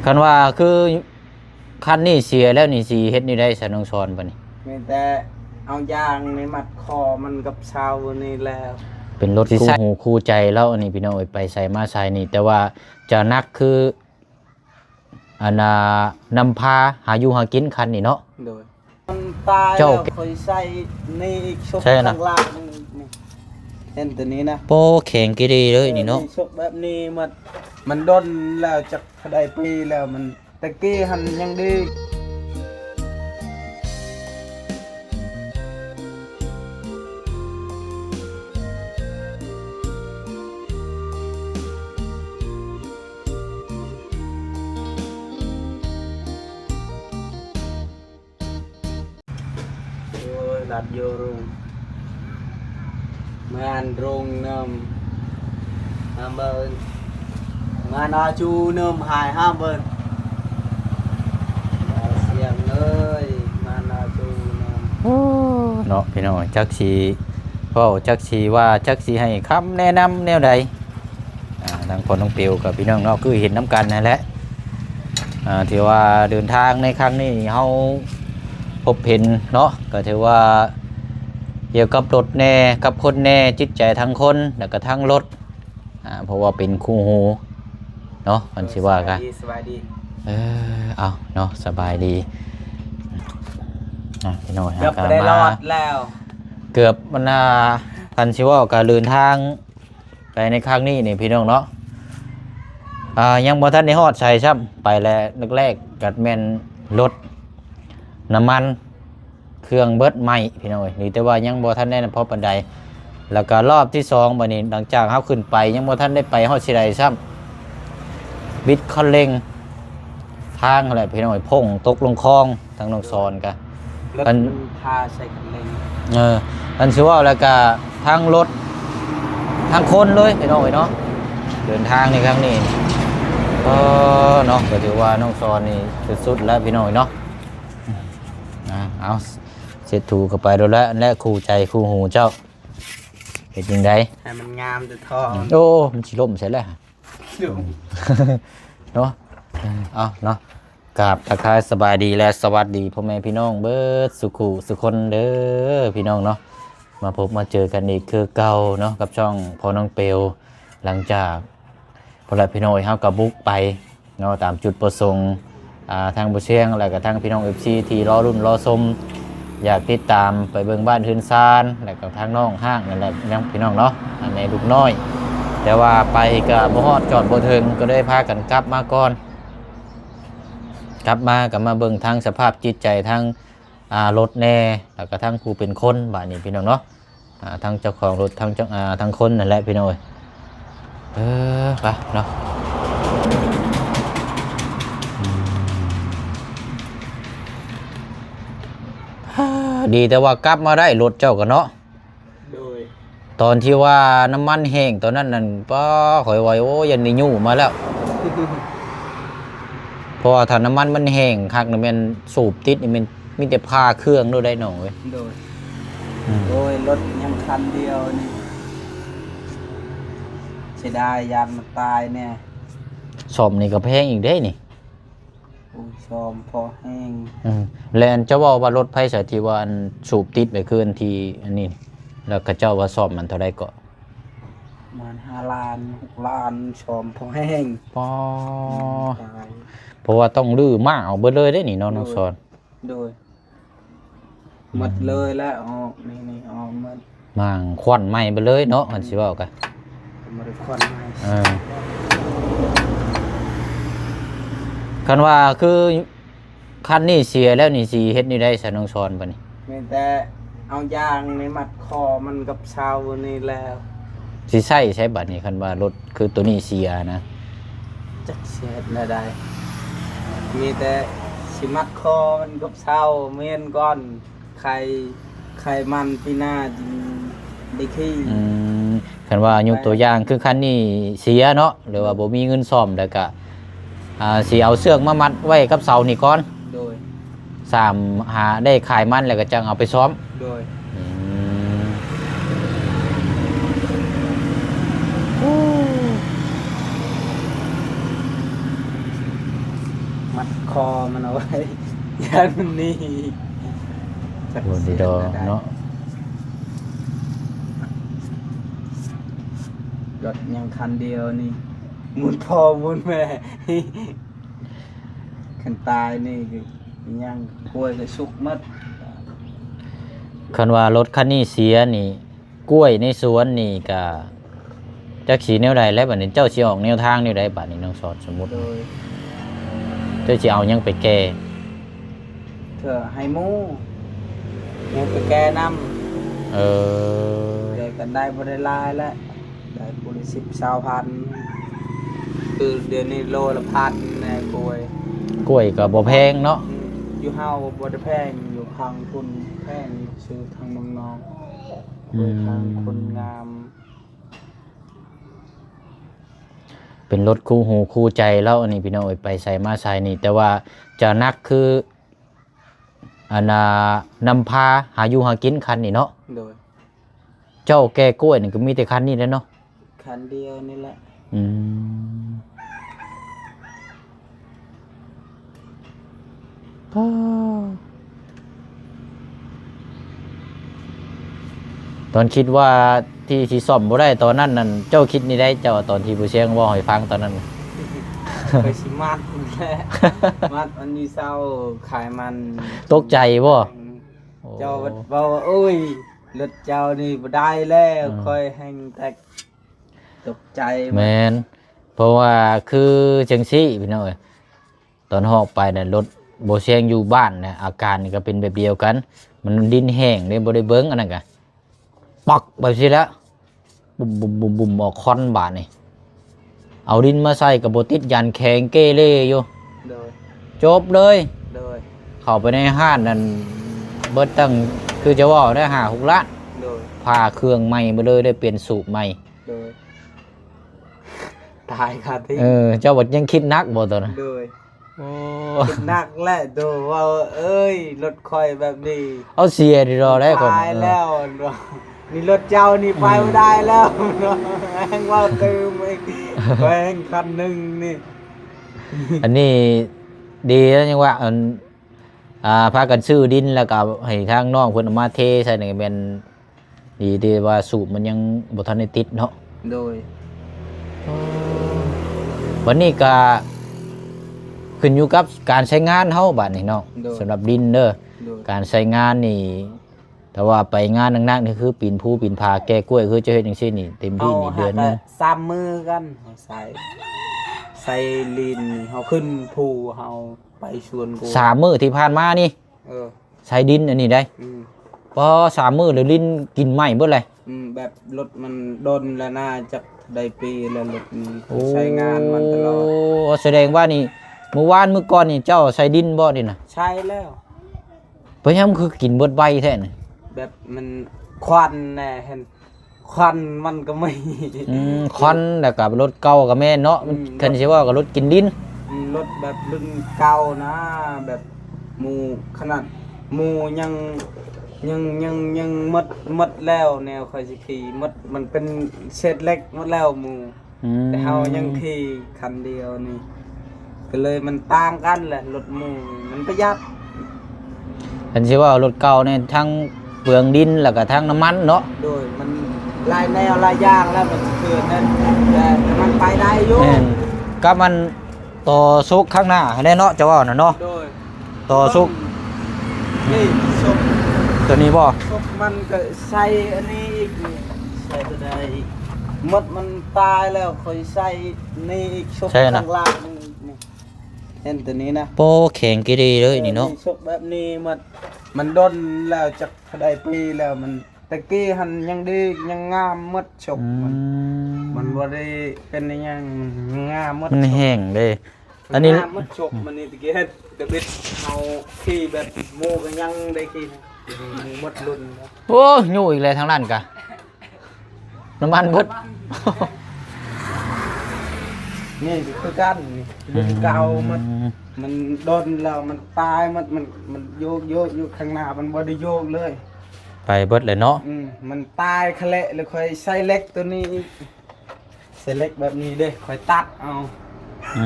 ຄັນວ່າຄືຄັນນີ້ເສຍແລ້ວນີ້ ຊິເຮັດແນວໃດຊະ ນ້ອງສອນ ບາດນີ້? ມີແຕ່ເອົາຢາງນີ້ມັດຄໍມັນກັບເສົານີ້ແລ້ວ. ເປັນລົດຄູ່ຫູຄູ່ໃຈລາວອັນນີ້ ພີ່ນ້ອງເອີຍ, ໄປໃສມາໃສນີ້ ແຕ່ວ່າຈະໜັກຄື ອັນນ່າ ນຳພາຫາຢູ່ຫາກິນຄັນນີ້ເນາະ. ໂດຍ ມັນຕາຍແລ້ວ ເຈົ້າ ຂ້ອຍໃສ່ນີ້ອີກ ຊົກ ໃສ່ນະ ຂ້າງຫຼັງນີ້ ເຫັນຕົວນີ້ນະ. ໂອ້ ແຂງກີ່ດີເລີຍນີ້ເນາະ. ນີ້ ຊົກແບບນີ້ໝົດ ມັນດົນແລ້ວ ຈັກເທົ່າໃດປີແລ້ວ ມັນ ແຕ່ກີ້ຫັ້ນຍັງດີ. ໂອ້ຍ ລັດຢູ່ລຸງ ງານລຸງນຳ ນຳເບິ່ງ ງານອາຈູນຳ ຫາຍຫ້າມເບິ່ງ ສຽງເອີຍ ງານອາຈູນຳ. ໂອ້ ເນາະ ພີ່ນ້ອງ ຈັກຊິເວົ້າ ຈັກຊິວ່າ ຈັກຊິໃຫ້ຄຳແນະນຳແນວໃດ. ອ່າ ທາງພໍ່ນ້ອງເປວກັບພີ່ນ້ອງເນາະ ຄືເຫັນນຳກັນນັ້ນແຫຼະ. ອ່າ ຖືວ່າເດີນທາງໃນຄັ້ງນີ້ ເຮົາພົບເຫັນເນາະ ກໍຖືວ່າກ່ຽວກັບລົດແດ່ ກັບຄົນແດ່ ຈິດໃຈທັງຄົນ ແລ້ວກໍທັງລົດ ອ່າ ເພາະວ່າເປັນຄູ່ຫູເນາະ ຄັນຊິວ່າກະ ສະບາຍດີ ສະບາຍດີ ເອີ ເອົາເນາະ ສະບາຍດີ. ອ່າ ພີ່ນ້ອງ ເກືອບ ເຮົາກໍ ກໍໄດ້ ມາ ລອດແລ້ວ ເກືອບ ມັນ ອ່າ ຄັນຊິເວົ້າກໍເດີນທາງ ໄປໃນຄັ້ງນີ້ນີ້ພີ່ນ້ອງເນາະ ອ່າ ຍັງບໍ່ທັນໄດ້ຮອດໃສຊ້ຳ ໄປແລະແລກໆ ກໍແມ່ນລົດ ນ້ຳມັນ ເຄື່ອງເບິດໄໝ້ພີ່ນ້ອງເອີຍ. ນີ້ແຕ່ວ່າຍັງບໍ່ທັນໄດ້ພໍປານໃດ ແລ້ວກໍລອບທີສອງ ບັດນີ້ ຫຼັງຈາກເຮົາຂຶ້ນໄປ ຍັງບໍ່ທັນໄດ້ໄປຮອດຊິໃດຊ້ຳ ບິດຄັນເລັ່ງ ທາງຫັ້ນແຫຼະພີ່ນ້ອງເອີຍ ພົ່ງຕົກລົງຄອງ. ທາງນ້ອງສອນກະ ລົດ ອັນ ມັນພາໃສ່ຄັນເລັ່ງ ເອີ ອັນຊິເວົ້າແລ້ວກະທັງລົດທັງຄົນເລີຍພີ່ນ້ອງເອີຍເນາະ. ເດີນທາງໃນຄັ້ງນີ້ ເອີ ເນາະ ກໍຖືວ່ານ້ອງສອນນີ້ສຸດໆແລ້ວພີ່ນ້ອງເອີຍເນາະ. ອ່າ ເອົາ ເຊັດຖູເຂົ້າໄປໂລດແຫຼະ ອັນແລະຄູ່ໃຈຄູ່ຫູເຈົ້າ ເຮັດຈັ່ງໃດ ໃຫ້ມັນງາມແຕ່ທ້ອງ. ໂອ້ ມັນຊິລົ້ມໃສ່ແລ້ວ ເນາະ ເອີ ເອົາເນາະ ກາບທັກທາຍສະບາຍດີ ແລະ ສະຫວັດດີພໍ່ແມ່ພີ່ນ້ອງເບິດສູ່ຄູ່ສູ່ຄົນເດີພີ່ນ້ອງເນາະ. ມາພົບມາເຈີກັນອີກຄືເກົ່າເນາະ ກັບຊ່ອງພໍ່ນ້ອງເປວ. ຫຼັງຈາກ ພຸ້ນລະພີ່ນ້ອງເອີຍ ເຮົາກໍບຸກໄປເນາະ ຕາມຈຸດປະສົງ ອ່າ ທາງບໍ່ຊຽງ ແລ້ວກໍທາງພີ່ນ້ອງເອັຟຊີທີ່ລໍລຸ້ນລໍຊົມ ຢາກຕິດຕາມໄປເບິ່ງບ້ານເຮືອນຊານ ແລ້ວກໍທາງນ້ອງຮ້າງນັ້ນແຫຼະພີ່ນ້ອງເນາະ ແມ່ລູກນ້ອຍ. ແຕ່ວ່າໄປກໍບໍ່ຮອດ ຈອດບໍ່ເຖິງ ກໍເລີຍພາກັນກັບມາກ່ອນ ກັບມາກໍມາເບິ່ງທາງສະພາບຈິດໃຈທາງ ອ່າ ລົດແດ່ ແລ້ວກໍທາງຜູ້ເປັນຄົນ ບາດນີ້ພີ່ນ້ອງເນາະ. ອ່າ ທັງເຈົ້າຂອງລົດ ທັງເຈົ້າ ອ່າ ທັງຄົນນັ້ນແຫຼະພີ່ນ້ອງເອີຍ. ເອີ ໄປເນາະ ອືມ ດີແຕ່ວ່າກັບມາໄດ້ລົດເຈົ້າກໍເນາະ. ໂດຍ ຕອນທີ່ວ່ານ້ຳມັນແຫ້ງຕອນນັ້ນນັ້ນ ປ້າ ຂ້ອຍວ່າ ໂອ້ ຢ້ານໄດ້ຍູ້ມາແລ້ວ. ເພາະວ່າຖ້ານ້ຳມັນມັນແຫ້ງຄັກນີ້ແມ່ນສູບຕິດນີ້ແມ່ນມີແຕ່ພາເຄື່ອງໂລດໄດ໋ນ້ອງເອີຍ. ໂດຍ ອືມ ໂອ້ຍ ລົດຍັງຄັນດຽວນີ້ ເສຍດາຍ ຢ້ານມັນຕາຍແນ່. ສ້ອມນີ້ກໍແພງອີກເດ້ນີ້. ໂອ້ຍ ສ້ອມພໍແຮງ. ອືມ ແລະ ອັນເຈົ້າເວົ້າວ່າລົດໃຜສະ ທີ່ວ່າອັນສູບຕິດໄປຄືອັນທີ່ອັນນີ້ ແລ້ວເຂົາເຈົ້າວ່າສ້ອມມັນເທົ່າໃດເກາະ? ປະມານຫ້າລ້ານ ຫົກລ້ານ ສ້ອມພໍແຮງ. ປາ ອືມ ຕາຍ ເພາະວ່າຕ້ອງຮື້ມ້າງອອກເບິດເລີຍເດ້ນີ້ເນາະ ໂດຍ ນ້ອງສອນ. ໂດຍ ໝົດເລີຍແລ້ວ ອອກນີ້ ນີ້ອອກໝົດ ມ້າງຂວັນໃໝ່ເບິດເລີຍເນາະ ຄັນຊິເວົ້າກະ ບໍ່ໄດ້ຂວັນໃໝ່. ເອີ ຄັນວ່າຄືຄັນນີ້ເສຍແລ້ວນີ້ ຊິເຮັດແນວໃດຊະ ນ້ອງສອນ ບາດນີ້? ມີແຕ່ເອົາຢາງນີ້ມັດຄໍມັນກັບເສົານີ້ແລ້ວ. ຊິໃຊ້ໃສບາດນີ້ ຄັນວ່າລົດຄືໂຕນີ້ເສຍນະ? ຈັກຊິເຮັດແນວໃດ ມີແຕ່ຊິມັດຄໍມັນກັບເສົາ ເໝັນກ່ອນ ໄຂ່ ໄຂ່ມັນປີໜ້າຈຶ່ງໄດ້ຂີ່. ອືມ ຄັນວ່າຍົກຕົວຢ່າງຄືຄັນນີ້ເສຍເນາະ ຫຼືວ່າບໍ່ມີເງິນສ້ອມ ແລ້ວກະ ອ່າ ຊິເອົາເຊືອກມາມັດໄວ້ກັບເສົານີ້ກ່ອນ. ໂດຍ ສາມຫາໄດ້ຂາຍມັນແລ້ວກໍຈັ່ງເອົາໄປສ້ອມ. ໂດຍ ອືມ ໂອ້ ໂອ້ ມັດຄໍມັນເອົາໄວ້ ຢ້ານມັນໜີ. ຈັກ ໂອ້ ຊິເຮັດແນວໃດເນາະ. ລົດຍັງຄັນດຽວນີ້ ໝູນພໍ່ໝູນແມ່ ຄັນຕາຍນີ້ຍັງ ກ້ວຍກໍສຸກໝົດ. ຄັນວ່າລົດຄັນນີ້ເສຍນີ້ ກ້ວຍໃນສວນນີ້ກະຈັກຊິແນວໃດແລ້ວ ບາດນີ້ເຈົ້າຊິອອກແນວທາງແນວໃດບາດນີ້ ນ້ອງສອດ? ສົມມຸດ ໂດຍ ເຈົ້າຊິເອົາຫຍັງໄປແກ່? ເພື່ອໃຫ້ໝູ່ ໝູ່ໄປແກ່ນຳ. ເອີ ແກ່ກັນໄດ້ບໍ່ໄດ້ຫຼາຍແຫຼະ ໄດ້ຜູ້ລະສິບ ຊາວພັນ ຄືດຽວນີ້ໂລລະພັນແນ່ກ້ວຍ. ກ້ວຍກໍບໍ່ແພງເນາະ. ອືມ ຢູ່ເຮົາບໍ່ໄດ້ແພງ ຢູ່ຝັ່ງພຸ້ນແພງ ຢູ່ທາງເມືອງນອກ. ອືມ ໂດຍທາງຄົນງາມ ເປັນລົດຄູ່ຫູຄູ່ໃຈລາວອັນນີ້ ພີ່ນ້ອງເອີຍ ໄປໃສມາໃສນີ້ ແຕ່ວ່າຈະໜັກຄື ອັນນ່າ ນຳພາຫາຢູ່ຫາກິນຄັນນີ້ເນາະ. ໂດຍ ເຈົ້າແກ່ກ້ວຍນີ້ກໍມີແຕ່ຄັນນີ້ແຫຼະເນາະ. ຄັນດຽວນີ້ແຫຼະ. ອືມ ປ້າ ຕອນຄິດວ່າທີ່ ທີ່ສ້ອມບໍ່ໄດ້ຕອນນັ້ນນັ້ນ ເຈົ້າຄິດແນວໃດ ເຈົ້າ ຕອນທີ່ຜູ້ຊຽງເວົ້າໃຫ້ຟັງຕອນນັ້ນ? ຂ້ອຍຊິມັດພຸ້ນແຫຼະ ມັດມັນຢູ່ເຊົາຂາຍມັນ. ຕົກໃຈບໍ່? ອືມ ໂອ້ ເຈົ້າເວົ້າວ່າ ໂອ້ຍ ລົດເຈົ້ານີ້ບໍ່ໄດ້ແລ້ວ. ອືມ ຂ້ອຍແຮ່ງແຕກ ຕົກໃຈ. ແມ່ນ ເພາະວ່າຄືຈັ່ງຊີ້ ພີ່ນ້ອງເອີຍ ຕອນຮອກໄປນະ ລົດບໍ່ແຊງຢູ່ບ້ານນະ ອາການກໍເປັນແບບດຽວກັນ ມັນດິນແຫ້ງເດ້ ບໍ່ໄດ້ເບິ່ງ ອັນນັ້ນກະປັກແບບຊີ້ແຫຼະ ບຸ້ມໆໆໆ ອອກຄວັນບາດນີ້ ເອົາດິນມາໃສ່ກໍບໍ່ຕິດ ຢ້ານແຂງເກເລຢູ່. ໂດຍ ຈົບເລີຍ. ໂດຍ ເຂົ້າໄປໃນຮ້ານນັ້ນ ເບິດຕັ້ງ ຄືຈະເວົ້າໄດ້ຫ້າຫົກລ້ານ. ໂດຍ ພາເຄື່ອງໃໝ່ເບິດເລີຍ ໄດ້ປ່ຽນສູບໃໝ່. ໂດຍ ຕາຍຄາທີ່. ເອີ ເຈົ້າບັດຍັງຄິດໜັກບໍ່ຕອນນັ້ນ? ໂດຍ ໂອ້ ຄິດໜັກແຫຼະ ໂດ ເວົ້າ ເອີຍ ລົດຂ້ອຍແບບນີ້ ເອົາເສຍດີດອໄດ້ຄົນ. ຕາຍແລ້ວ ເອີ ນີ້ລົດເຈົ້ານີ້ໄປ ອືມ ບໍ່ໄດ້ແລ້ວ ແຮ່ງເວົ້າຕື່ມອີກ ແຮ່ງຄັນໜຶ່ງນີ້. ອັນນີ້ດີແລ້ວ ຍັງວ່າ ອັນ ອ່າ ພາກັນຊື້ດິນ ແລ້ວກໍໃຫ້ທາງນ້ອງເພິ່ນເອົາມາເທໃສ່ນີ້ ແມ່ນ ດີທີ່ວ່າສູບມັນຍັງບໍ່ທັນໄດ້ຕິດເນາະ. ໂດຍ ບັດນີ້ກະຂຶ້ນຢູ່ກັບການໃຊ້ງານເຮົາບັດນີ້ເນາະ. ໂດຍ ສຳລັບດິນເດີ ໂດຍ ການໃຊ້ງານນີ້ ຖ້າວ່າໄປງານໜັກໆ ນີ້ຄືປີນພູປີນຜາ ແກ່ກ້ວຍ ຄືຈະເຮັດຈັ່ງຊີ້ນີ້ ເຕັມທີ່ນີ້ເດືອນໜຶ່ງ ເຮົາຫາກະສາມມື້ກັນ ເຮົາໃສ່ ໃສ່ດິນນີ້ ເຮົາຂຶ້ນພູ ເຮົາໄປສວນໂກ ສາມມື້ທີ່ຜ່ານມານີ້. ເອີ ໃສ່ດິນອັນນີ້ໄດ໋. ອືມ ພໍສາມມື້ແລ້ວດິນກິນໄມ້ເບິດເລີຍ. ອືມ ແບບລົດມັນດົນແລ້ວນາ ຈັກໄດ້ປີແລ້ວລົດນີ້. ໂອ້ ໃຊ້ງານມັນຕະຫຼອດ. ສະແດງວ່ານີ້ ມື້ວານມື້ກ່ອນນີ້ເຈົ້າໃສ່ດິນບໍ່ນີ້ນະ? ໃສ່ແລ້ວ. ເປັນຫຍັງຄືກິນເບິດໄວແທ້ນີ້? ແບບມັນຄວັນແນ່ ເຫັນ ຄວັນມັນກໍມີ. ອືມ ຄວັນ ແລ້ວກໍລົດເກົ່າກໍແມ່ນເນາະ. ອືມ ຄັນຊິເວົ້າກໍລົດກິນດິນ. ອືມ ລົດແບບລຸ້ນເກົ່ານະ ແບບໝູ່ ຂະໜາດໝູ່ຍັງ ຍັງ ຍັງ ຍັງໝົດ ໝົດແລ້ວ ແນວຂ້ອຍຊິຂີ່ໝົດ ມັນເປັນເສດເຫຼັກໝົດແລ້ວໝູ່. ອືມ ແຕ່ເຮົາຍັງຂີ່ຄັນດຽວນີ້ ກໍເລີຍມັນຕ່າງກັນແຫຼະ ລົດໝູ່ມັນປະຢັດ. ຄັນຊິເວົ້າລົດເກົ່ານີ້ ທັງເປືອງດິນ ແລ້ວກໍທັງນ້ຳມັນເນາະ. ໂດຍ ມັນຫຼາຍແນວຫຼາຍຢ່າງແລ້ວ ມັນຊິເກີດນັ້ນ ແຕ່ມັນໄປໄດ້ຢູ່. ແມ່ນ ກັບມັນຕໍ່ສົກຂ້າງໜ້າຫັ້ນແຫຼະເນາະ ຈະເວົ້ານະເນາະ. ໂດຍ ຕໍ່ສົກ ນີ້ສົກ ຕົວນີ້ບໍ່? ສົກມັນກໍໃສ່ອັນນີ້ອີກ ນີ້ໃສ່ຕົວໃດອີກ ໝົດມັນຕາຍແລ້ວ ຂ້ອຍໃສ່ນີ້ອີກ ສົກຂ້າງລ່າງນີ້ອີກ ນີ້ ເຫັນຕົວນີ້ນະ. ໂອ້ ແຂງເກເລເລີຍນີ້ເນາະ. ເອີ ນີ້ສົກແບບນີ້ໝົດ ມັນດົນແລ້ວ ຈັກເທົ່າໃດປີແລ້ວ ມັນ ແຕ່ກີ້ຫັ້ນຍັງດີ ຍັງງາມໝົດສົກມັນ. ອືມ ມັນບໍ່ໄດ້ເປັນອີຫຍັງ ມັນງາມໝົດ ມັນແຫ້ງເດ້. ອັນນີ້ງາມໝົດສົກມັນນີ້ ຕະກີ້ເຮັດແຕ່ບິດເຮົາຂີ່ແບບໝູ່ກໍຍັງໄດ້ຂີ່ ໝົດລຸ້ນ. ໂອ້ ຢູ່ອີກແລ້ວທາງນັ້ນກະ ນ້ຳມັນເບິດ. ນີ້ຄືກັນ ນີ້ລຸ້ນເກົ່າໝົດ. ອືມ ມັນດົນແລ້ວ ມັນຕາຍໝົດ ມັນ ມັນໂຍກໆຢູ່ຂ້າງໜ້າ ມັນບໍ່ໄດ້ໂຍກເລີຍ. ໄປເບິດເລີຍເນາະ. ອືມ ມັນຕາຍຄະເລະ ແລ້ວຂ້ອຍໃສ່ເຫຼັກຕົວນີ້ອີກ ໃສ່ເຫຼັກແບບນີ້ເດ້ ຂ້ອຍຕັດເອົາ. ອື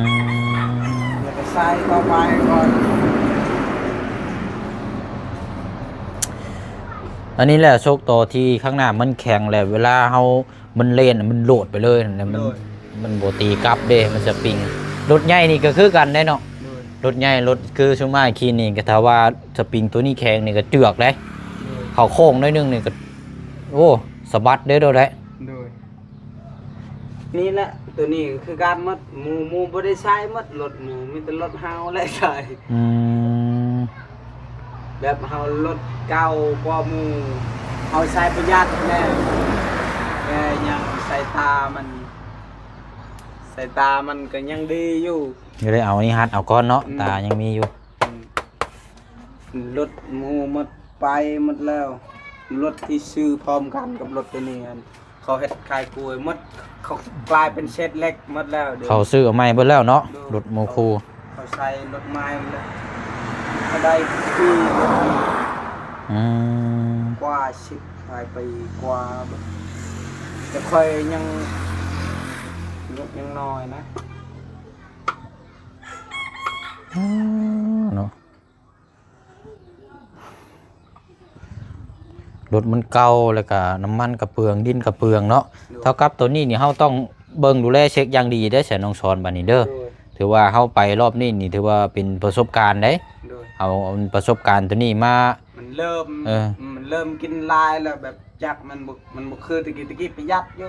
ມ ແລ້ວກໍ ໃສ່ຕໍ່ໄປກ່ອນ. ອັນນີ້ແຫຼະ ໂຊກຕໍ່ທີ່ຂ້າງໜ້າມັນແຂງ ແລະ ເວລາເຮົາ ມັນເລນ ມັນໂຫຼດໄປເລີຍ ແລ້ວມັນ ໂດຍ ມັນບໍ່ຕີກັບເດ້ ມັນສະປຣິງ. ລົດໃຫຍ່ນີ້ກໍຄືກັນເດ້ເນາະ ໂດຍ ລົດໃຫຍ່ ລົດຄືຊຸມອ້າຍຂີ່ນີ້ ກໍຖ້າວ່າສະປຣິງຕົວນີ້ແຂງນີ້ກໍເຈືອກເດ້ ໂດຍ ເຂົ້າໂຄ້ງໜ້ອຍໜຶ່ງນີ້ກໍ ໂອ້ ສະບັດເດ້ໂດດເດ້. ໂດຍ ນີ້ແຫຼະ ຕົວນີ້ກໍຄືກັນໝົດ ໝູ່ ໝູ່ບໍ່ໄດ້ໃຊ້ໝົດ ລົດໝູ່ ມີແຕ່ລົດເຮົາແຫຼະໃຊ້. ອືມ ແບບເຮົາລົດເກົ່າກວ່າໝູ່ ເຮົາໃຊ້ປະຢັດແລ້ວ ແຕ່ຍັງສາຍຕາມັນ ສາຍຕາມັນກໍຍັງດີຢູ່. ຍັງໄດ້ເອົານີ້ຮັດເອົາກ່ອນເນາະ ອືມ ຕາຍັງມີຢູ່. ອືມ ລົດໝູ່ໝົດ ໄປໝົດແລ້ວ ລົດທີ່ຊື້ພ້ອມກັນກັບລົດຕົວນີ້ຫັ້ນ ເຂົາເຮັດຂາຍກວຍໝົດ ເຂົາກາຍເປັນເສດເຫຼັກໝົດແລ້ວ ເຂົາຊື້ເອົາໃໝ່ເບິດແລ້ວເນາະ ໂດຍ ລົດໂມຄູ ເຂົາໃສ່ລົດໃໝ່ໝົດແລ້ວ ເຂົາໄດ້ທີ່ລົດນີ້ ອືມ ກວ່າສິບປາຍປີກວ່າ ແຕ່ຂ້ອຍຍັງ ຍັງ ຍັງນ້ອຍນະ ອືມ ເນາະ. ລົດມັນເກົ່າ ແລ້ວກະນ້ຳມັນກະເປືອງ ດິນກະເປືອງເນາະ ໂດຍ ເທົ່າກັບໂຕນີ້ນີ້ ເຮົາຕ້ອງເບິ່ງດູແລເຊັກຢ່າງດີເດ້ ສາວນ້ອງສອນ ບາດນີ້ເດີ ໂດຍ ຖືວ່າເຮົາໄປລອບນີ້ນີ້ ຖືວ່າເປັນປະສົບການເດ້ ໂດຍ ເອົາປະສົບການໂຕນີ້ມາ ມັນເລີ່ມ ເອີ ມັນເລີ່ມກິນຫຼາຍແລ້ວ ແບບຈັກມັນບໍ່ ມັນບໍ່ຄືແຕ່ກີ້ ແຕ່ກີ້ປະຢັດຢູ່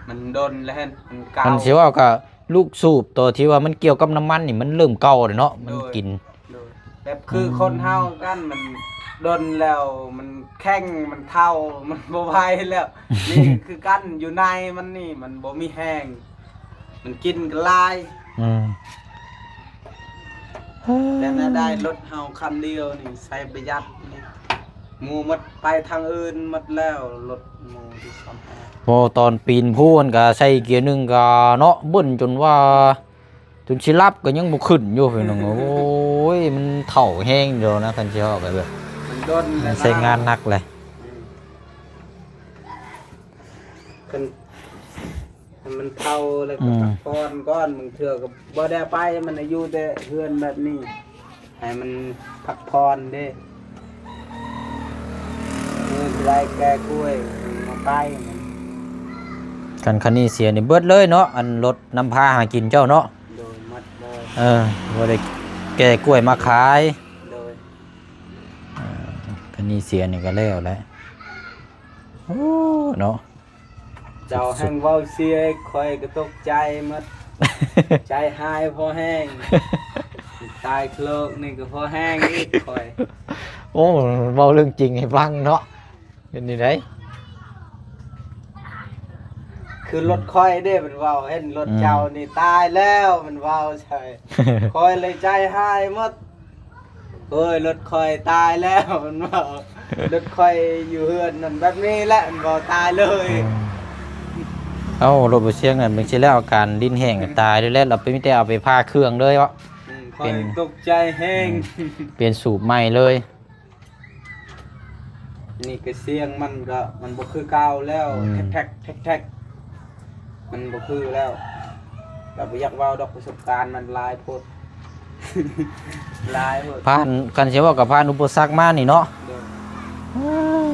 ມັນດົນແລ້ວຫັ້ນ ມັນເກົ່າ ຄັນຊິເວົ້າກະລູກສູບ ໂຕທີ່ວ່າມັນກ່ຽວກັບນ້ຳມັນນີ້ ມັນເລີ່ມເກົ່າແລ້ວເນາະ ໂດຍ ມັນກິນ ໂດຍ ແບບຄື ອືມ ຄົນເຮົາກັນ ມັນດົນແລ້ວ ມັນແຂງ ມັນເຖົ້າ ມັນບໍ່ໄຫວແລ້ວ ນີ້ຄືກັນ ຢູ່ໃນມັນນີ້ ມັນບໍ່ມີແຮງ ມັນກິນກໍຫຼາຍ ອືມ ແຕ່ແນວໃດ ລົດເຮົາຄັນດຽວນີ້ ໃຊ້ປະຢັດນີ້ ໝູ່ໝົດ ໄປທາງອື່ນໝົດແລ້ວ ລົດໝູ່ທີ່ສອມແອ ໂອ້ ຕອນປີນພູຫັ້ນກະໃສ່ເກຍໜຶ່ງກະເນາະ ເບິ່ນຈົນວ່າ ຈົນຊິຫຼັບກໍຍັງບໍ່ຂຶ້ນຢູ່ພີ່ນ້ອງ. ໂອ້ຍ ມັນເຖົ້າແຮງຢູ່ນະ ຄັນຊິເວົ້າກໍແບບ ມັນດົນແລ້ວ ໃຊ້ງານໜັກແຫຼະ ອືມ ຄັນ ຄັນມັນເຖົ້າແລ້ວກໍ ອືມ ພັກຜ່ອນກ່ອນ ບາງເທື່ອກໍບໍ່ໄດ້ໄປ ມັນຢູ່ແຕ່ເຮືອນແບບນີ້ ໃຫ້ມັນພັກຜ່ອນເດ້ ເອີ ຊິໄດ້ແກ່ກ້ວຍມາໄປ ຄັນຄັນນີ້ເສຍນີ້ເບິດເລີຍເນາະ ອັນລົດນຳພາຫາກິນເຈົ້າເນາະ ໂດຍ ໝົດເລີຍ ເອີ ບໍ່ໄດ້ແກ່ກ້ວຍມາຂາຍ ໂດຍ ເອີ ຄັນນີ້ເສຍນີ້ກໍແລ້ວແຫຼະ ໂອ້ ເນາະ ເຈົ້າແຮ່ງເວົ້າເສຍ ຂ້ອຍກໍຕົກໃຈໝົດ ໃຈຫາຍພໍແຮງ ຕາຍໂຄລກນີ້ກໍພໍແຮງອີກຂ້ອຍ ໂອ້ ເວົ້າເລື່ອງຈິງໃຫ້ຟັງເນາະ ເປັນຈັ່ງໃດ ຄືລົດຂ້ອຍເດ້ ມັນເວົ້າ ເຫັນລົດ ອືມ ເຈົ້ານີ້ຕາຍແລ້ວ ມັນເວົ້າໃສ່ ຂ້ອຍເລີຍໃຈຫາຍໝົດ ໂອ້ຍ ລົດຂ້ອຍຕາຍແລ້ວ ມັນເວົ້າ ລົດຂ້ອຍຢູ່ເຮືອນນັ້ນແບບນີ້ແຫຼະ ມັນເວົ້າຕາຍເລີຍ ອືມ ເອົ້າ ລົດບໍ່ຊຽງນັ້ນ ເບິ່ງຊິແລ້ວ ອາການດິນແຫ້ງ ອືມ ຕາຍເລີຍແຫຼະ ລະໄປ ມີແຕ່ເອົາໄປຜ່າເຄື່ອງເລີຍເນາະ ອືມ ຂ້ອຍຕົກໃຈແຮງ ອືມ ປ່ຽນສູບໃໝ່ເລີຍ. ນີ້ກະສຽງມັນກະ ມັນບໍ່ຄືເກົ່າແລ້ວ ອືມ ແທັກໆ ແທັກໆ ມັນບໍ່ຄືແລ້ວ ກະບໍ່ຢາກເວົ້າດອກ ປະສົບການມັນຫຼາຍໂພດ ຫຼາຍໂພດ ຜ່ານ ຄັນຊິເວົ້າກະຜ່ານອຸປະສັກມານີ້ເນາະ ໂດຍ ອືມ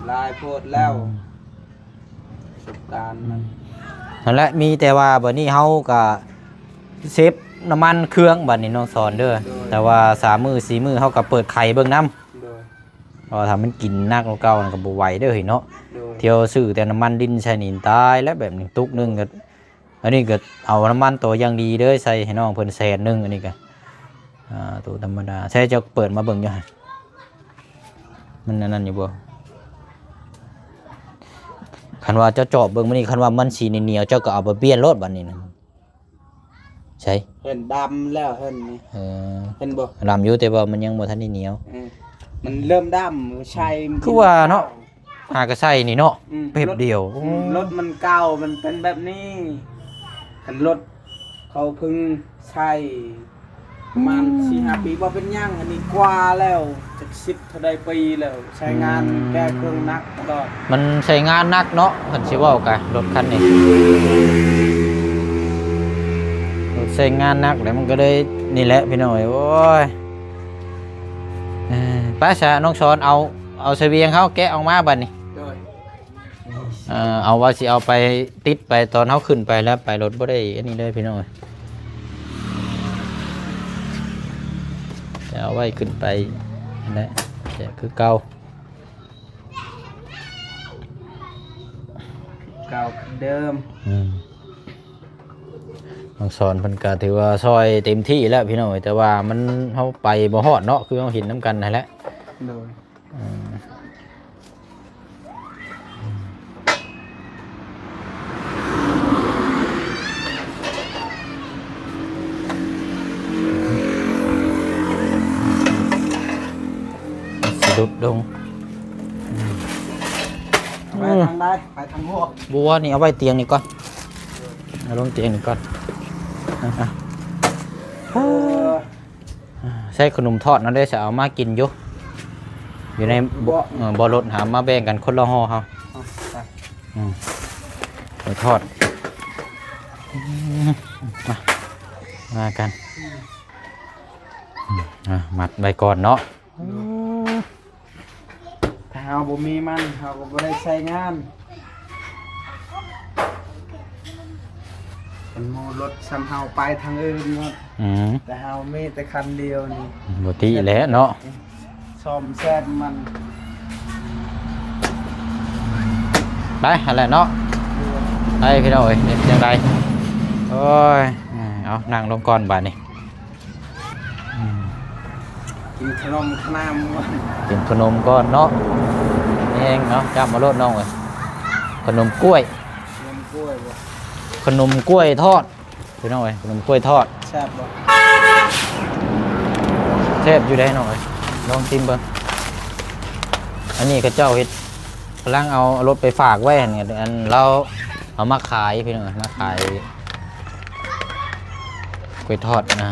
ຫຼາຍໂພດແລ້ວ ອືມ ປະສົບການມັນ ຫັ້ນແຫຼະ ມີແຕ່ວ່າບາດນີ້ເຮົາກະເຊບນ້ຳມັນເຄື່ອງບາດນີ້ນ້ອງສອນເດີ ໂດຍ ແຕ່ວ່າສາມມື້ສີ່ມື້ເຮົາກະເປີດໄຂເບິ່ງນຳ ໂດຍ ເພາະວ່າຖ້າມັນກິນໜັກກວ່າເກົ່ານັ້ນກໍບໍ່ໄຫວເດີເຮີ້ຍເນາະ ໂດຍ ທ່ຽວຊື້ແຕ່ນ້ຳມັນດິນໃສ່ນີ້ຕາຍແລ້ວ ແບບນີ້ຕຸກໜຶ່ງກໍ ອັນນີ້ກໍເອົານ້ຳມັນໂຕຢ່າງດີເດີ ໃສ່ໃຫ້ນ້ອງເພິ່ນແສນໜຶ່ງ ອັນນີ້ກໍ ອ່າ ໂຕທຳມະດາ ໃສ່ເຈົ້າເປີດມາເບິ່ງຢູ່ຫັ້ນ ມັນອັນນັ້ນຢູ່ບໍ່ ຄັນວ່າເຈົ້າຈອບເບິ່ງມື້ນີ້ ຄັນວ່າມັນສີໜຽວໆ ເຈົ້າກໍເອົາໄປປ່ຽນໂລດບາດນີ້ນະ. ໃສ ເຫັນດຳແລ້ວ ເຫັນນີ້ ເອີ ເຫັນບໍ່ ດຳຢູ່ ແຕ່ວ່າມັນຍັງບໍ່ທັນໄດ້ໜຽວ ເອີ ມັນເລີ່ມດຳ ໃສ່ ຄືວ່າເນາະ ຫາກະໃສ່ນີ້ເນາະ ອືມ ແປັບດຽວ ອືມ ໂອ້ ລົດມັນເກົ່າ ມັນເປັນແບບນີ້ ຄັນລົດເຂົາເພິ່ງໃຊ້ປະມານ ອືມ ສີ່ຫ້າປີ ບໍ່ເປັນຫຍັງ ອັນນີ້ກວ່າແລ້ວ ຈັກສິບເທົ່າໃດປີແລ້ວ ໃຊ້ງານ ອືມ ແກ່ເຄື່ອງໜັກຕະຫຼອດ ມັນໃຊ້ງານໜັກເນາະ ຄັນຊິເວົ້າກະລົດຄັນນີ້ ລົດ ໃຊ້ງານໜັກແລ້ວ ມັນກໍເລີຍນີ້ແຫຼະພີ່ນ້ອງເອີຍ. ໂອ້ຍ ເອີ ໄປຊະ ນ້ອງສອນ ເອົາ ເອົາສະບຽງເຮົາແກະອອກມາບັດນີ້. ໂດຍ ເອີ ເອົາ ວ່າຊິເອົາໄປຕິດໄປຕອນເຮົາຂຶ້ນໄປແລ້ວ ໄປລົດບໍ່ໄດ້ອັນນີ້ເລີຍພີ່ນ້ອງເອີຍ. ຈະເອົາໄວ້ຂຶ້ນໄປຫັ້ນແຫຼະ ແກະຄືເກົ່າ ເກົ່າຄືເດີມ. ອືມ ນ້ອງສອນເພິ່ນກໍຖືວ່າຊ່ອຍເຕັມທີ່ແລ້ວພີ່ນ້ອງເອີຍ ແຕ່ວ່າມັນ ເຮົາໄປບໍ່ຮອດເນາະ ຄືເຮົາເຫັນນຳກັນຫັ້ນແຫຼະ. ໂດຍ ເອີ ສະດຸດລົງ. ໄປທາງໃດ? ໄປທາງຫົວ. ບໍ່ ນີ້ເອົາໄວ້ຕຽງນີ້ກ່ອນ ເອົາລົງຕຽງນີ້ກ່ອນ. ເອີ ໃສ່ຂະໜົມທອດນັ້ນເດ້ ຈະເອົາມາກິນຢູ່ ຢູ່ໃນບໍ່ ເອີ ບໍ່ລົດຫາມາແບ່ງກັນຄົນລະຫໍ່ເຮົາ. ອືມ ໄປທອດ ອືມ ມາ ມາກັນ ອືມ ອ່າ ມັດໄວ້ກ່ອນເນາະ. ອືມ ຖ້າເຮົາບໍ່ມີມັນ ເຮົາກໍບໍ່ໄດ້ໃຊ້ງານ. ຄັນໝູ່ລົດສ່ຳເຮົາໄປທາງອື່ນໝົດ ອືມ ແຕ່ເຮົາມີແຕ່ຄັນດຽວນີ້ ບໍ່ຕິແຫຼະເນາະ ສ້ອມແຊມມັນ. ໄປຫັ້ນແຫຼະເນາະ ໄປພີ່ນ້ອງເອີຍ. ເຮັດຈັ່ງໃດ? ໂອ້ຍ ເອົາ ນັ່ງລົງກ່ອນບາດນີ້. ອືມ ກິນຂະໜົມຂະໜາມກ່ອນ ກິນຂະໜົມກ່ອນເນາະ. ແຮງເນາະ ຈ້ຳເອົາໂລດນ້ອງເອີຍ. ຂະໜົມກ້ວຍ ຂະໜົມກ້ວຍບໍ່? ຂະໜົມກ້ວຍທອດພີ່ນ້ອງເອີຍ ຂະໜົມກ້ວຍທອດ. ແຊບບໍ່? ແຊບຢູ່ເດ້ນ້ອງເອີຍ ລອງຊີມເບິ່ງ. ອັນນີ້ເຂົາເຈົ້າເຮັດ ກຳລັງເອົາ ເອົາລົດໄປຝາກໄວ້ຫັ້ນ ອັນລາວເອົາມາຂາຍພີ່ນ້ອງເອີຍ ມາຂາຍ ກ້ວຍທອດນະ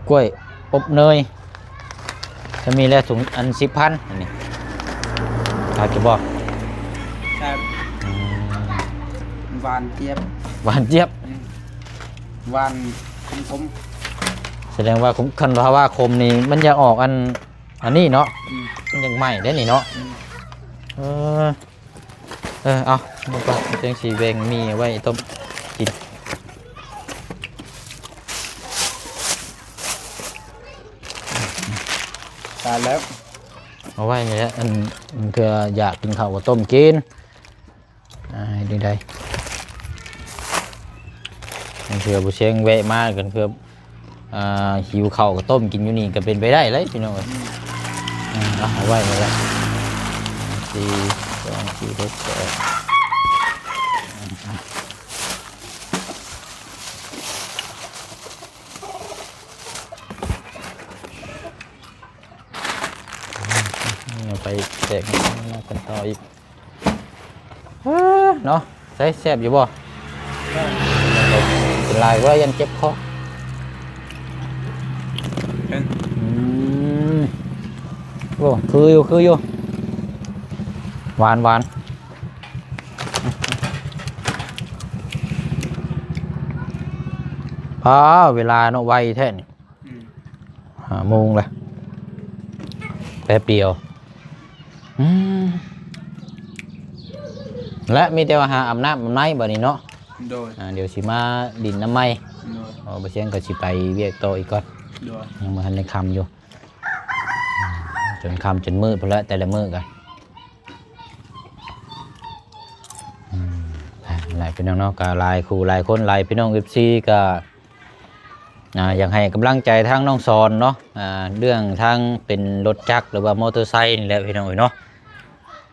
ກ້ວຍອົບເນີຍ. ຈະມີແລ້ວ ຖົງອັນສິບພັນ ອັນນີ້ ຂາຍຢູ່ບໍ່? ແຊບ ອືມ ຫວານຈຽບ ຫວານຈຽບ ອືມ ຫວານຂົມໆ. ສະແດງວ່າຂົມ ຄັນວ່າ ວ່າຂົມນີ້ ມັນຢາກອອກອັນ ອັນນີ້ເນາະ ອືມ ມັນຢາກໃໝ້ເດ້ນີ້ເນາະ ອືມ ເອີ. ເອີ ເອົາ ມັນກໍຈັ່ງຊິແບ່ງໝີ່ໄວ້ຕົ້ມກິນ. ຕາຍແລ້ວ ເອົາໄວ້ນີ້ແຫຼະ ອັນ ເທື່ອຢາກກິນເຂົ້າກໍຕົ້ມກິນ. ອ່າ ໃຫ້ໄດ້ ເທື່ອບໍ່ຊຽງແວະມາກັນ ເພື່ອ ອ່າ ຫິວເຂົ້າກໍຕົ້ມກິນຢູ່ນີ້ກໍເປັນໄປໄດ້ເລີຍພີ່ນ້ອງເອີຍ. ອືມ ອືມ ເອົາ ເອົາໄວ້ນີ້ແຫຼະ ສີ່ ສອງ ສີ່ ຫົກ ແປດ ເອົາໄປແຈກກັນຕໍ່ອີກ. ເອີ ເນາະ ໃສ່ແຊບຢູ່ບໍ່? ກິນຫຼາຍບໍ່ໄດ້ ຢ້ານເຈັບຄໍ. ເອີ ອືມ ໂອ້ ຄືຢູ່ ຄືຢູ່ ຫວານ ຫວານ. ອ້າວ ເວລາເນາະ ໄວແທ້ນີ້. ອືມ ຫ້າໂມງແລ້ວ ແປັບດຽວ. ອືມ ແລະ ມີແຕ່ວ່າຫາອາບນ້ຳອາບໃນບັດນີ້ເນາະ. ໂດຍ ອ່າ ດຽວຊິມາດິນນຳໃໝ່. ໂດຍ ເພາະວ່າບໍ່ຊຽງກໍຊິໄປວຽກຕໍ່ອີກກ່ອນ. ໂດຍ ຍັງບໍ່ທັນໄດ້ຄ່ຳຢູ່ ຈົນຄ່ຳຈົນມືດພຸ້ນແຫຼະ ແຕ່ລະມື້ກໍ ອືມ ຫຼາຍພີ່ນ້ອງເນາະ ກໍຫຼາຍຄູ່ຫຼາຍຄົນ ຫຼາຍພີ່ນ້ອງ ເອັຟຊີ ກໍ ອ່າ ຢາກໃຫ້ກຳລັງໃຈທາງນ້ອງສອນເນາະ ອ່າ ເລື່ອງທາງເປັນລົດຈັກ ຫຼືວ່າມໍເຕີໄຊນີ້ແຫຼະພີ່ນ້ອງເອີຍເນາະ.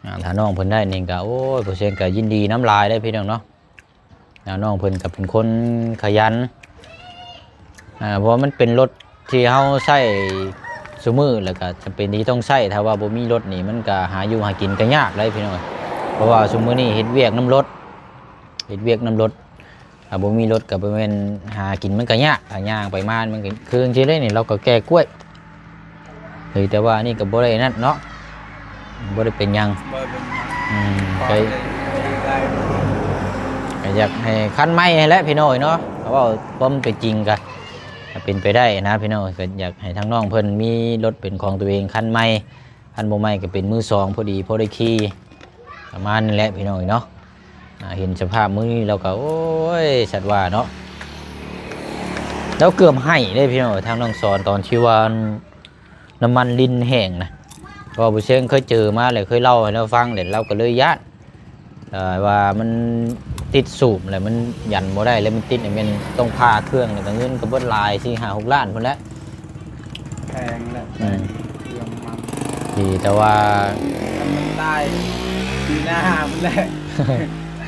ອ່າ ຖ້ານ້ອງເພິ່ນໄດ້ນີ້ກໍ ໂອ້ຍ ບໍ່ຊຽງກໍຍິນດີນຳຫຼາຍເດ້ພີ່ນ້ອງເນາະ. ອ່າ ນ້ອງເພິ່ນກໍເປັນຄົນຂະຫຍັນ ອ່າ ເພາະວ່າມັນເປັນລົດທີ່ເຮົາໃຊ້ຊຸມື້ ແລ້ວກໍຈຳເປັນທີ່ຕ້ອງໃຊ້ ຖ້າວ່າບໍ່ມີລົດນີ້ ມັນກໍຫາຢູ່ຫາກິນກໍຍາກເດ້ພີ່ນ້ອງເອີຍ. ເພາະວ່າຊຸມື້ນີ້ເຮັດວຽກນຳລົດ ເຮັດວຽກນຳລົດ ຖ້າບໍ່ມີລົດກໍບໍ່ແມ່ນຫາກິນມັນກໍຍາກ ຖ້າຍ່າງໄປມາມັນກໍຄືຈັ່ງຊີ້ເດ້ນີ້ ລາວກໍແກ່ກ້ວຍ ເອີ ແຕ່ວ່າອັນນີ້ກໍບໍ່ໄດ້ນັ້ນເນາະ ບໍ່ໄດ້ເປັນຫຍັງ ບໍ່ເປັນຫຍັງ ອືມ ກໍ ກໍ ຢາກໃຫ້ຄັນໃໝ່ຫັ້ນແຫຼະພີ່ນ້ອງເອີຍເນາະ. ເວົ້າຄວາມເປັນຈິງກະເປັນໄປໄດ້ນະພີ່ນ້ອງເອີຍ, ກະຢາກໃຫ້ທາງນ້ອງເພິ່ນມີລົດເປັນຂອງຕົວເອງຄັນໃໝ່, ຄັນບໍ່ໃໝ່ກະເປັນມືສອງພໍດີ ພໍໄດ້ຂີ່ ປະມານນີ້ແຫຼະພີ່ນ້ອງເອີຍເນາະ. ອ່າ ເຫັນສະພາບມື້ນີ້ແລ້ວກໍ ໂອ້ຍ ສັດວ່າເນາະ ແລ້ວເກືອບໄຫ້ເດ້ພີ່ນ້ອງເອີຍ ທາງນ້ອງສອນ ຕອນທີ່ວ່ານ້ຳມັນລິນແຫ້ງນະ. ເພາະວ່າຜູ້ເຊງເຄີຍເຈີມາແລ້ວ ເຄີຍເລົ່າໃຫ້ລາວຟັງແລ້ວ ລາວກໍເລີຍຢ້ານ ເອີ ວ່າມັນຕິດສູບແລ້ວມັນຢັນບໍ່ໄດ້ ແລ້ວມັນຕິດນີ້ແມ່ນຕ້ອງຜ່າເຄື່ອງ ແລ້ວກໍເງິນກໍເບິດຫຼາຍ ສີ່ຫ້າຫົກລ້ານພຸ້ນແຫຼະ. ແພງແຫຼະ ອືມ ເຄື່ອງມັນ ດີແຕ່ວ່າ ຄັນມັນຕາຍປີໜ້າພຸ້ນແຫຼະ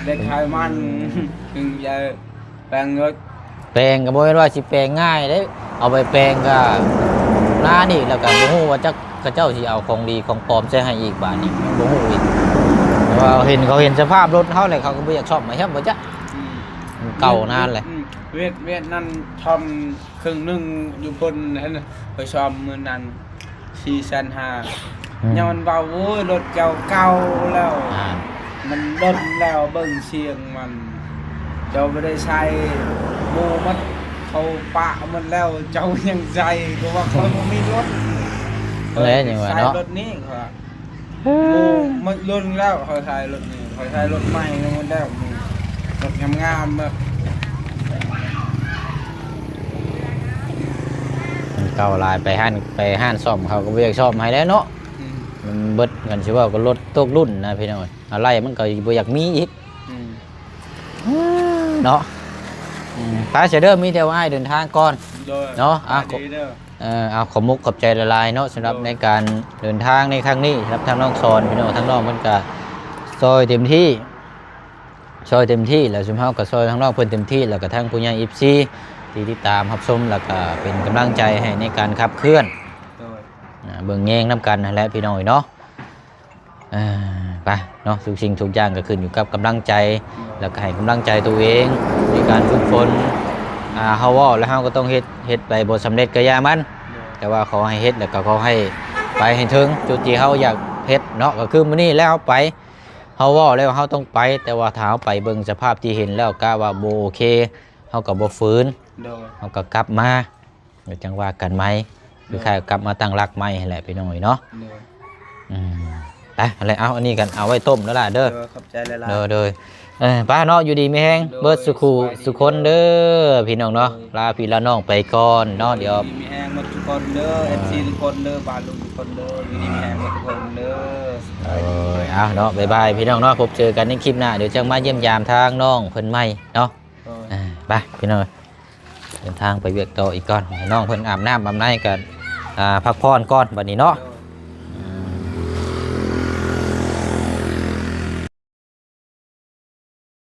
ໄດ້ຂາຍມັນ ອືມ ຈຶ່ງຈະແປງລົດ. ແປງກໍບໍ່ແມ່ນວ່າຊິແປງງ່າຍເດ້, ເອົາໄປແປງກໍນານອີກ ແລ້ວກໍບໍ່ຮູ້ວ່າຈັກເຂົາເຈົ້າຊິເອົາຂອງດີຂອງປອມໃສ່ໃຫ້ອີກ ບາດນີ້ຍັງບໍ່ຮູ້ອີກ. ແຕ່ວ່າເຫັນ ເຂົາເຫັນສະພາບລົດເຮົາແລ້ວ ເຂົາກໍບໍ່ຢາກສ້ອມໃຫ້ແຮບບໍ່ຈັກ ອືມ ມັນເກົ່ານານແຫຼະ. ອືມ ເວດ ເວດນັ້ນຊ່ອມ ເຄິ່ງໜຶ່ງຢູ່ພຸ້ນຫັ້ນ ຂ້ອຍສ້ອມມື້ນັ້ນສີ່ແສນຫ້າ ອືມ ຍ້ອນວ່າ ໂອ້ຍ ລົດເຈົ້າເກົ່າແລ້ວ ອ່າ ມັນດົນແລ້ວ ເບິ່ງສຽງມັນ ເຈົ້າບໍ່ໄດ້ໃສ່ ໝູ່ໝົດ ເຂົາປະໝົດແລ້ວ ເຈົ້າຍັງໃສ່ ກໍວ່າຂ້ອຍບໍ່ມີລົດ ແລ້ວຍັງວ່າເນາະ ຂ້ອຍໃສ່ລົດນີ້ ຂ້ອຍວ່າ ໝູ່ໝົດລຸ້ນແລ້ວ ຂ້ອຍຂາຍລົດນີ້ ຂ້ອຍຂາຍລົດໃໝ່ໝົດແລ້ວ ລົດງາມໆ ແບບ ມັນເກົ່າຫຼາຍ ໄປຮ້ານ ໄປຮ້ານສ້ອມເຂົາກໍບໍ່ຢາກສ້ອມໃຫ້ແລ້ວເນາະ ອືມ ມັນເບິດ ຄັນຊິເວົ້າກໍລົດຕົກລຸ້ນນະພີ່ນ້ອງ ອາໄຫຼ່ມັນກໍບໍ່ຢາກມີອີກ ອືມ ເນາະ ອືມ ໄປຊະເດີ ມີແຕ່ວ່າອ້າຍເດີນທາງກ່ອນ ໂດຍ ເນາະ ອ່ະ ສະບາຍດີເດີ. ເອີ ເອົາ ຂອບມຸກຂອບໃຈຫຼາຍໆເນາະ ສຳລັບ ໂດຍ ໃນການເດີນທາງໃນຄັ້ງນີ້ ສຳລັບທາງນ້ອງສອນ ພີ່ນ້ອງ ທາງນ້ອງເພິ່ນກະຊ່ອຍເຕັມທີ່ ຊ່ອຍເຕັມທີ່ ແລ້ວຊຸມເຮົາກະຊ່ອຍທາງນ້ອງເພິ່ນເຕັມທີ່ ແລ້ວກະທາງຜູ້ໃຫຍ່ ເອັຟຊີ ທີ່ຕິດຕາມຮັບຊົມ ແລ້ວກະເປັນກຳລັງໃຈໃຫ້ໃນການຂັບເຄື່ອນ ໂດຍ ອ່າ ເບິ່ງແຍງນຳກັນຫັ້ນແຫຼະ ພີ່ນ້ອງເອີຍເນາະ. ອ່າ ໄປເນາະ ທຸກສິ່ງທຸກຢ່າງກໍຂຶ້ນຢູ່ກັບກຳລັງໃຈ ແລ້ວກໍໃຫ້ກຳລັງໃຈຕົວເອງໃນການຝຶກຝົນ ອ່າ ເຮົາເວົ້າແລ້ວເຮົາກໍຕ້ອງເຮັດ ເຮັດໄປບໍ່ສຳເລັດກໍຢ່າມັນ ແຕ່ວ່າຂໍໃຫ້ເຮັດ ແລ້ວກໍຂໍໃຫ້ໄປໃຫ້ເຖິງຈຸດທີ່ເຮົາຢາກເຮັດເນາະ ກໍຄືມື້ນີ້ແລ້ວເຮົາໄປ ເຮົາເວົ້າແລ້ວເຮົາຕ້ອງໄປ ແຕ່ວ່າຖ້າເຮົາໄປເບິ່ງສະພາບທີ່ເຫັນແລ້ວ ກະວ່າບໍ່ໂອເຄ ເຮົາກໍບໍ່ຝືນ ໂດຍ ເຮົາກໍກັບມາ ແລ້ວຈັ່ງວ່າກັນໃໝ່ ໂດຍ ຄືຄ້າຍກັບມາຕັ້ງຫຼັກໃໝ່ຫັ້ນແຫຼະ ພີ່ນ້ອງເອີຍເນາະ ໂດຍ ອືມ ໄປ ຫັ້ນແຫຼະ ເອົາ ອັນນີ້ກັນ ເອົາໄວ້ຕົ້ມເດີຫຼ້າເດີ ໂດຍ ຂອບໃຈຫຼາຍໆ ໂດຍ ໂດຍ ເອີ ໄປເນາະ ຢູ່ດີມີແຮງ ໂດຍ ເບິດສູ່ຄູ່ສູ່ຄົນເດີ ພີ່ນ້ອງເນາະ ໂດຍ ລາພີ່ລານ້ອງໄປກ່ອນເນາະ ດຽວ ຢູ່ດີມີແຮງໝົດທຸກຄົນເດີ ເອີ ເອັຟຊີທຸກຄົນເດີ ປ້າລຸງທຸກຄົນເດີ ຢູ່ດີມີແຮງໝົດທຸກຄົນເດີ ເອີ ເອົາເນາະ ບາຍບາຍ ພີ່ນ້ອງເນາະ ພົບເຈີກັນໃນຄລິບໜ້າ ດຽວຈັ່ງມາຢ້ຽມຢາມທາງນ້ອງເພິ່ນໃໝ່ເນາະ ໂດຍ ເອີ ໄປ ພີ່ນ້ອງ ເດີນທາງໄປວຽກຕໍ່ອີກກ່ອນ ໃຫ້ນ້ອງເພິ່ນອາບນ້ຳອາບໃນກັນ ອ່າ ພັກຜ່ອນກ່ອນບັດນີ້ເນາະ ໂດຍ